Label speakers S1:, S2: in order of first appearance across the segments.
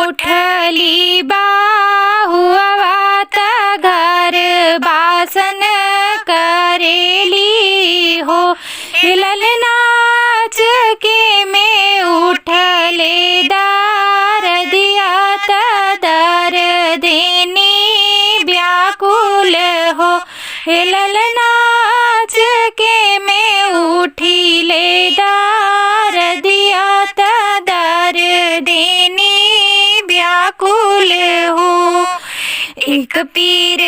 S1: उठली बाहुआ त घर बासन करेली हो। ललनाच के में उठले दार दिया त दर देनी व्याकुल हो। ललनाच के में उठिले दार दिया त दर देनी व्याकुल हो। एक पीर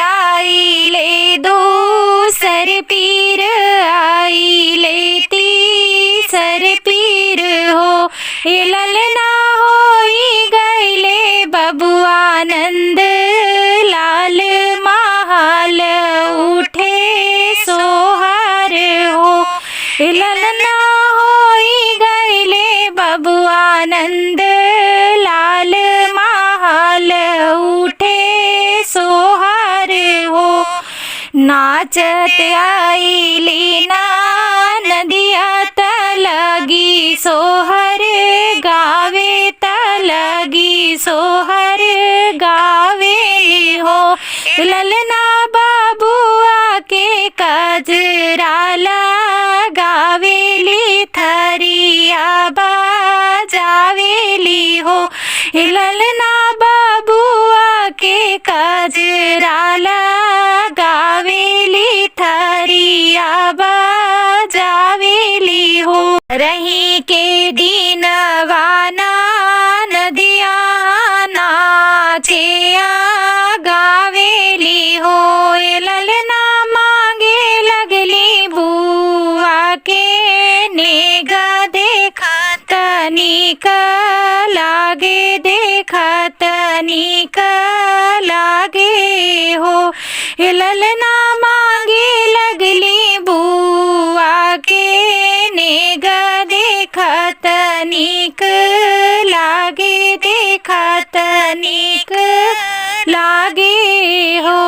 S1: आइले, दूसर पीर आइले, तीसर पीर हो। ए ललना होई गईले बबुआनंद लाल महाल उठे सोहर हो। ए ललना होई गईले बबुआनंद लाल महाल उठे सोहर हो। नाचत आईली ना नदिया त लगी सोहर गावे, त लगी सोहर गावे हो। ललना बाबुआ के कजरा लगावेली, थरिया बजावेली हो। ललना बाबुआ के कजरा लगावेली, थरिया बजावेली हो। रही के दीनवाना नदिया नाचे गावेली हो। ललना मांगे लगली बुआ के नेग देखत नीक लागे, देखत नीक लागे हो। ललना मांगे लगली बुआ के नेग देखत नीक लागे, देखत नीक लागे हो।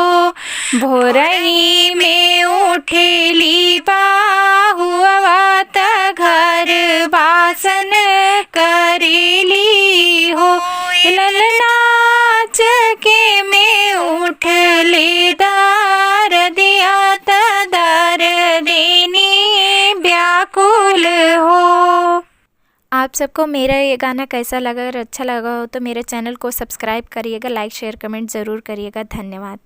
S1: भोरही में उठेली बाहुआ त घर बासन करेली हो। ललनाच के में उठले दार दिया त दर देनी व्याकुल हो।
S2: आप सबको मेरा ये गाना कैसा लगा? अगर अच्छा लगा हो तो मेरे चैनल को सब्सक्राइब करिएगा, लाइक शेयर कमेंट ज़रूर करिएगा। धन्यवाद।